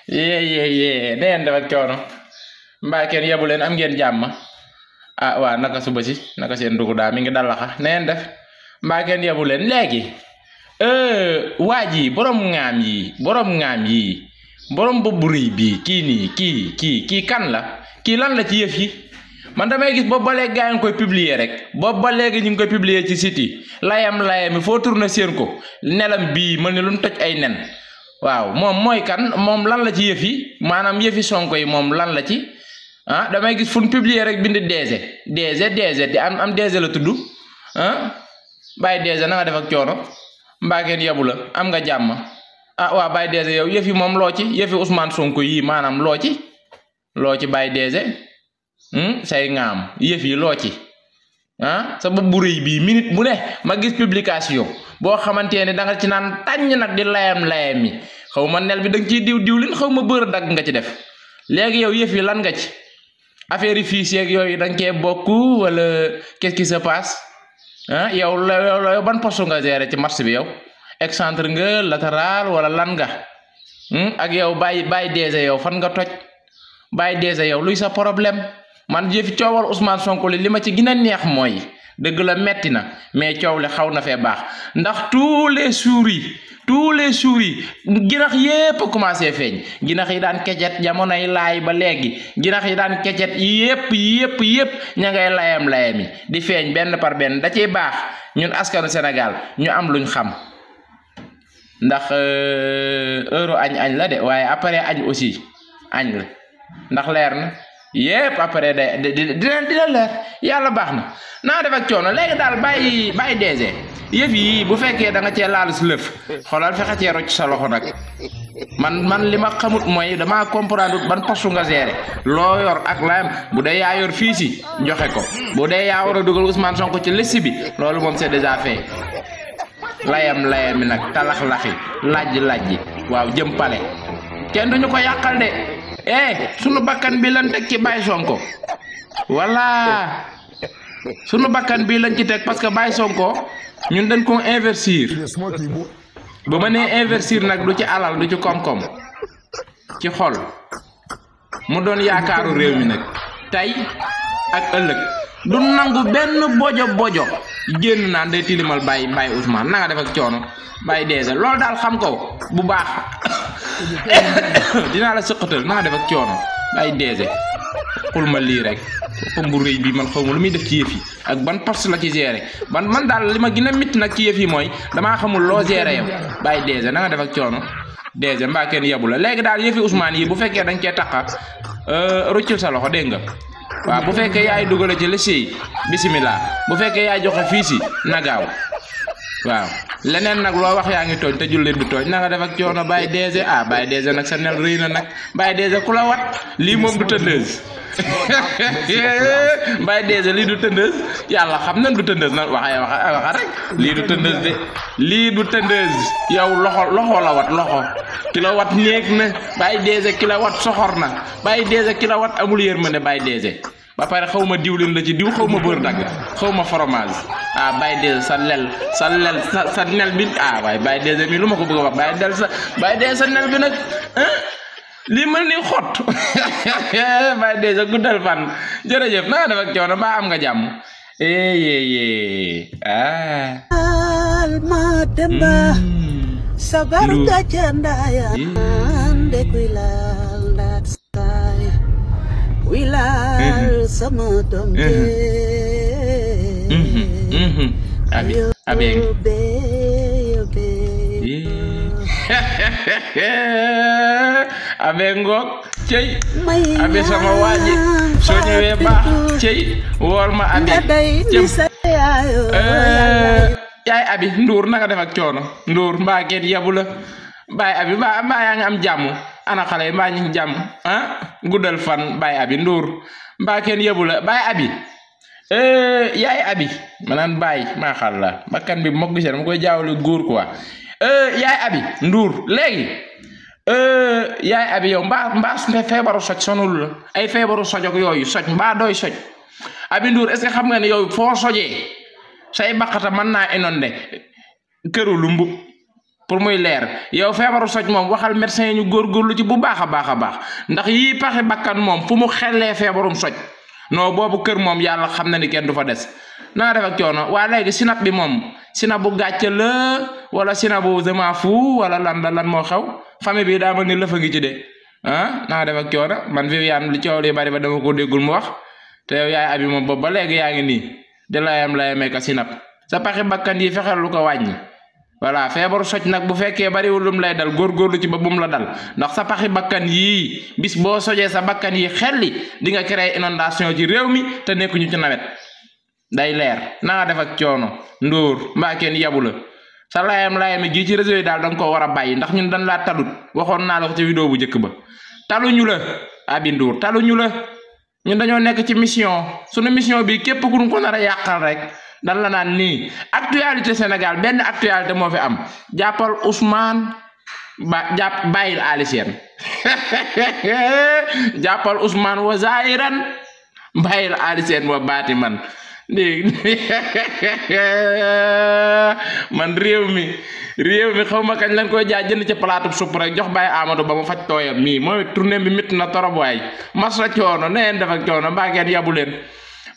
ye neen dafa coono mbaa kenn yebu leen am ngeen jàmm ah waa naka suba si naka seen dugg daa mi ngi dalaxa neen def mbaa kenn yebu leen léegi waa ji borom ŋaam yi borom boobu rëy bii kii nii kii kan la kii lan la ci yëf yi man damay gis boobu ba léegi gaa yi ngi koy publier rek boobu ba léegi ñu ngi koy publier ci site yi layam foo tourné seen ko nelam bii mel ni lu mu toj ay nen waaw moom mooy kan moom lan la ci yëf yi maanaam yëfi Sonko yi moom lan la ci ah damay gis fu ñu publier rek bind DG di am DG la tudd ah bàyyi DG na nga def ak coono mbaa ngeen yebu la am nga jàmm ah waa bàyyi DG yow yëfi moom loo ci yëfi Ousmane Sonko yii maanaam loo ci bàyyi DG say ngaam yëf yi loo ci ah sa bopp bu rëy bii minute bu ne ma gis publication boo xamante ne da nga ci naan tàññ nag di layam yi xaw ma nel bi da nga ciy diwlin xaw ma bër dagg nga ci def léegi yow yëf yi lan nga ci affaire yi fii yeeg yooyu da nga cee bokk wala qu'est-ce qui se passe ah yow ban poste nga gérer ci match bi yow excentre nga latéral wala lan nga ak yow bàyyi DG yow fan nga toj bàyyi DG yow luy sa problème man jëfi coowal Ousmane Sonko li ma ci gën a neex mooy dëgg la metti na mais coow li xaw na fee baax ndax tous les souris ginax yépp commencé feeñ ginax yi daan kecet jamonoy laay ba léegi ginax yi daan kecet yépp ña ngay layam di feeñ benn par benn da ciy baax ñun askanu Sénégal ñu am luñ xam ndax heure añ la de waaye après añ aussi añ la ndax leer na yépp après dina leer yàlla baax na naa def ak coono léegi daal bàyyi DG yëf yi bu fekkee da nga cee laal si lëf xoolal fexe cee rocc sa loxo nag man li ma xamut mooy damaa comprendre ban poste nga gérer loo yor ak layam bu dee yaa yor fii si joxe ko bu dee yaa war a dugal Ousmane Sonko ci liste bi loolu moom c'est déjà fait layam mi nag talax-laxi lajj waaw jëm pale kenn duñu ko yàqal de sunu bakkan bi lan teg ci Baye Sonko voilà sunu bakkan bi lañ ci teg parce que Baye Sonko ñun dañ ko investir bu ma nee investir nag du ci alal du ci koom-koom ci xol mu doon yaakaaru réew mi nag tey ak ëllëg du nangu benn bojo génn naan day tilimal Baye Ousmane na nga def ak coono Baye DG loolu daal xam ko bu baax dinaa la sëqatal na nga def ak coono Baye DG xul ma lii rek comme bu rëy bi man xaw ma lu muy def ci yëf yi ak ban poste la ci gérer man daal li ma gën a mit nag ci yëf yi mooy damaa xamul loo gérer yow Baye DG na nga def ak coono DG mbaa kenn yebu la léegi daal yëfi Ousmane yi bu fekkee da nga cee taqa ruccul sa loxo dégg nga waaw bu fekkee yaay dugale ci liste yi bisimilah bu fekkee yaay joxe fii si nagaaw waaw leneen nag loo wax yaa ngi tooñ te jullit du tooñ na nga def ak coono Baye DG Baye DG nag sa nel rëy na nag Baye DG ku la wat lii moom du tëndeuse Baye DG lii du tëndeuse yàlla xam nañ du tëndeuse nag waxa rek lii du tëndeuse de lii du tëndeuse yow loxo la wat loxo ki la wat néeg na Baye DG ki la wat soxor na Baye DG ki la wat amul yërmande Baye DG ba pare xaw ma diwlin la ci diw xaw ma beurre dagg xaw ma fromage Baye DG sa nel bi waaye Baye DG mi lu ma ko bëgg a wax Baye DG sa nel bi nag lii mel ni xot Baye DG guddal fan jërëjëf na nga def ak coono mbaa am nga jàmm Almademba sabar nga jandaya ande kuilal that sky wilal sama dombe abeng ngok cey abe sama waji so ñewé baax cey wol ma abe yaay abi Ndour na nga def ak coono Ndour mbaa ngeen yebu la Baye abi mbaa yaa ngi am jàmm ana xale yi mbaa ñu ngi jàmm guddal fan Baye abi Ndour mbaa kenn yebu la Baye abi yaay abi ma naan Baye maa xal la bakkan bi mokk gisee dama koy jaawale góor quoi yaay abi Ndour léegi yaay abi yow mbaa feebaru soj sonul la ay feebaru soj ak yooyu soj mbaa doy soj abi Ndour est-ce que xam nga ne yow foo sojee say baqata mën naa inondé këru lumbu pour muy leer yow feebaru soj moom waxal médecin yi ñu góorgóorlu ci bu baax a baax ndax yii paxi bakkan moom fu mu xellee feebarum soj non boobu kër moom yàlla xam na ni kenn du fa des naa def ak coono waa léegi sinap bi moom sinap bu gàcce la wala sinap bu je m'en fous wala lan moo xew famille bi daa ma ni lëfa ngi ci de naa def ak coono man Viviane li coow li bari ba dama ko déggul mu wax te yow yaay abi moom boobu ba léegi yaa ngi nii di layamee ka sinap sa paxi bakkan yi fexeel lu ko wàññi voilà feebaru soj nag bu fekkee bariwul lum lay dal góorgóorlu ci ba bum la dal ndax sa paxi bakkan yii bis boo sojee sa bakkan yi xelli di nga créer inondation ci réew mi te nekkuñu ci nawet day leer naa def ak coono ndóor mbaa kenn yabu la sa layam gi ci réseau yi daal danga ko war a bàyyi ndax ñun dañ laa talut waxoon naa la ko ci vidéo bu njëkk ba taluñu la abi Ndour taluñu la ñun dañoo nekk ci mission sunu mission bi képp ku ñu ko nar a yàqal rek dan la naan nii actualité Sénégal benn actualité moo fi am jàppal Ousmane bàyyil Ali Sène jàppal Ousmane wa zairan bàyyil Ali Sène wa baati man man réew mi xaw ma kañ lañ koy jaay jënd ci palaatu supp rek jox Baye Amadou ba mu faj tooyam mii mooy tournée bi métti na torop waay masa coono neen def ak coono mbaa ngeen yabu leen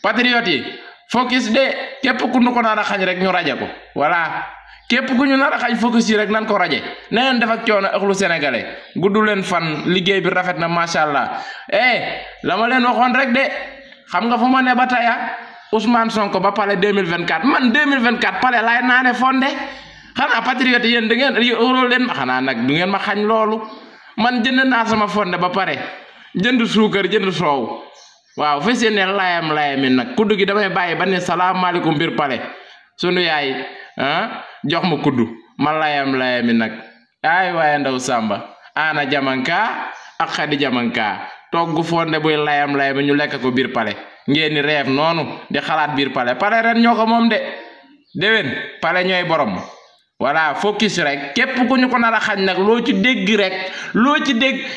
patriote yi focus de képp ku ñu ko nar a xañ rek ñu raje ko voilà képp ku ñu nar a xañ focus yi rek nan ko raje neen def ak coono ëxlu sénégalais guddu leen fan liggéey bi rafet na macha allah la ma leen waxoon rek de xam nga fu ma ne ba taya Ousmane Sonko ba pale 2024 man 2024 pale laay naane fonde xanaa patriote yéen da ngeen óoróo leen ma xanaa nag du ngeen ma xañ loolu man jënd naa sama fonde ba pare jënd suukar jënd soow waaw fas yéene layami nag kuddu gi damay bàyyi ba ne salaamaaleykum biir pale sunu yaay jox ma kuddu ma layami nag ay waaye ndaw Samba ana jamanka ak Xadi jamanka togg fonde buy layami ñu lekk ko biir pale ngeen ni reef noonu di xalaat biir pale ren ñoo ko moom de déwén pale ñooy borom voilà focus rek képp ku ñu ko nar a xañ nag loo ci dégg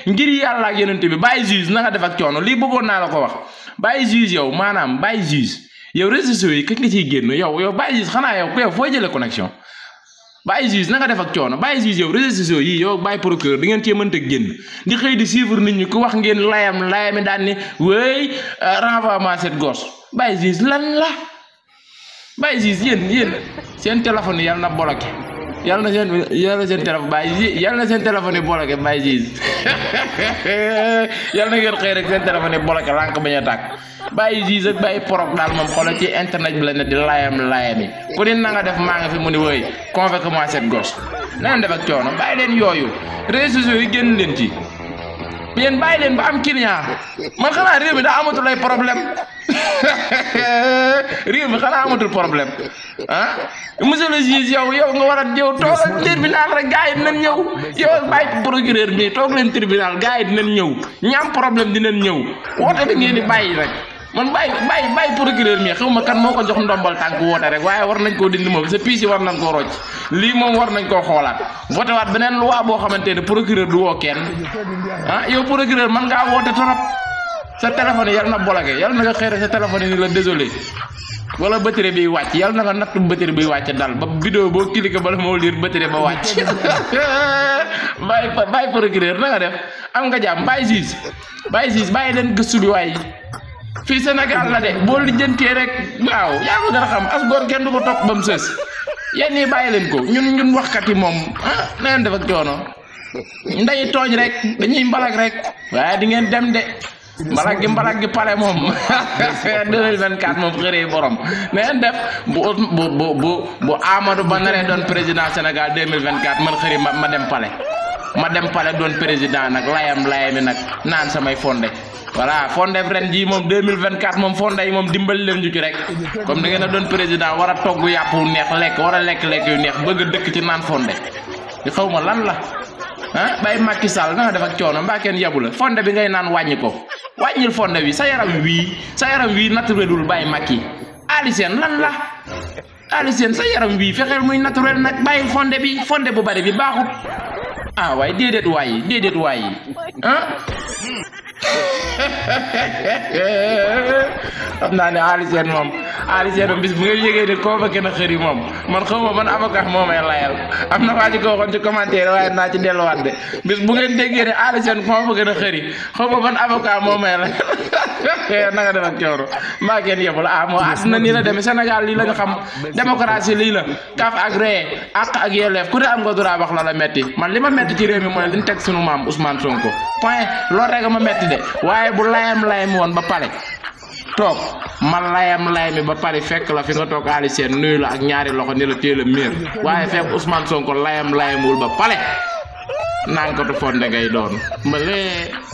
ngir yàlla ak yonent bi Baye Juge na nga def ak coono lii bëggoon naa la ko wax Baye Juge yow maanaam Baye Juge yow réseaux sociaux yi kañ nga ciy génn yow Baye Juge xanaa yow fooy jëlee connexion Baye Juge na nga def ak coono Baye Juge yow réseaux sociaux yi yow Baye procureur di ngeen cee mënta génn di xëy di suivre nit ñi ku wax ngeen layami daan ni wéy renvoie-moi cette gosse Baye Juge lan la Baye Juge yéen seen téléphone yàlla na bloqué yàlla na seen téléphone yàlla na seen téléphone yi bloqué Baye Juge yàlla na ngeen xëy rek seen téléphone yi bloqué lànk bañ a tàkk Baye Juge ak Baye Prok daal moom xoolal ci internet bi la ne di layami ku ne na nga def maa nga fi mu ni wooy convoque-moi cette gosse na ngeen def ak coono bàyyi leen yooyu réseaux sociaux yi génn leen ci yéen bàyyi leen ba am client man xanaa réew mi daa amatul ay problème réew mi xanaa amatul problème monsieur le juge yow nga war a yow toogal tribunal rek gars yi dinañ ñëw yow bàyyi procureur mi toog leen tribunal gars yi dinañ ñëw ñaam problème dinañ ñëw woote da ngeen di bàyyi rek man bàyyi procureur mi xaw ma kan moo ko jox ndombal tànk woote rek waaye war nañ koo dindi moom sa piis yi war nañ koo rocc lii moom war nañ koo xoolaat voté waat beneen loi boo xamante ne procureur du woo kenn yow procureur man ngaa woote trop sa téléphone yal na bloqué yal na nga xëy sa téléphone yi ni la désolé wala batterie bi wàcc yal na nga natt batterie bi wàcc dal ba vidéo boo cliqué bala moo lire batterie ba wàcc bàyyi procureur na nga def am nga jàmm Baye Juge bàyyi leen gëstu bi waaye fii Sénégal la de boo lijjantee rek waaw yaa ko gën a xam as góor kenn du ko topp ba mu sës yéen ñii bàyyi leen ko ñun waxkat yi moom na ngeen def ak coono nday tooñ rek dañuy mbalag rek waaye di ngeen dem de mbalag gi pale moom 2024 moom xëree borom na ngeen def bu Amadou Ba naree doon président Sénégal 2024 man xëri ma dem pale doon président nag layami nag naan samay fondé voilà fondé ren jii moom 2024 moom fondé yi moom dimbali leen ñu ci rek comme da ngeen a doon président war a togg yàpp wu neex lekk war a lekk yu neex bëgg a dëkk ci naan fondé di xaw ma lan la Baye Macky Sall na nga def ak coono mbaa kenn yabu la fondé bi ngay naan wàññi ko wàññil fondé wi sa yaram wii naturelul Baye Macky Ali Sène lan la Ali Sène sa yaram wii fexeel muy naturel nag bàyyil fondé bu bari bi baaxut waaye déedéet waay xam naa ne Ali Sène moom Ali Sène bis bu ngeen yëgee ne convoqué na xëri moom man xawma ban avocat moo may layal am na waa ji ko waxoon ci commentaire waaye naa ci delluwaat de bis bu ngeen déggee ne Ali Sène convoqué na xëri xawma ban avocat moo may layal nanga def ak cooro mbaa kenn yebul moo àdduna nii la demee Sénégal lii la ñu xam démocratie lii la kaf ak ree àq ak yelleef ku ne am nga droit wax la la metti man li ma metti ci réew mi mooy liñ teg sunu maam Ousmane Sonko point loolu rek ma metti de waaye bu layam woon ba pare toog ma layam ba pare fekk la fi nga toog Ali Sène nuyu la ak ñaari loxo ni la téel a miir waaye fekk Ousmane Sonko layamul ba pare naan ko tu fonde ngay doon mbale